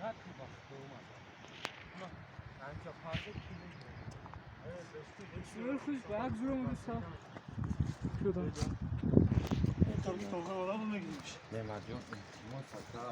На, ту ба худо омада. 55 кило. Исмоил хуш ба як зур омадиса. Шудам. Неъматҷон, илтимос, ака.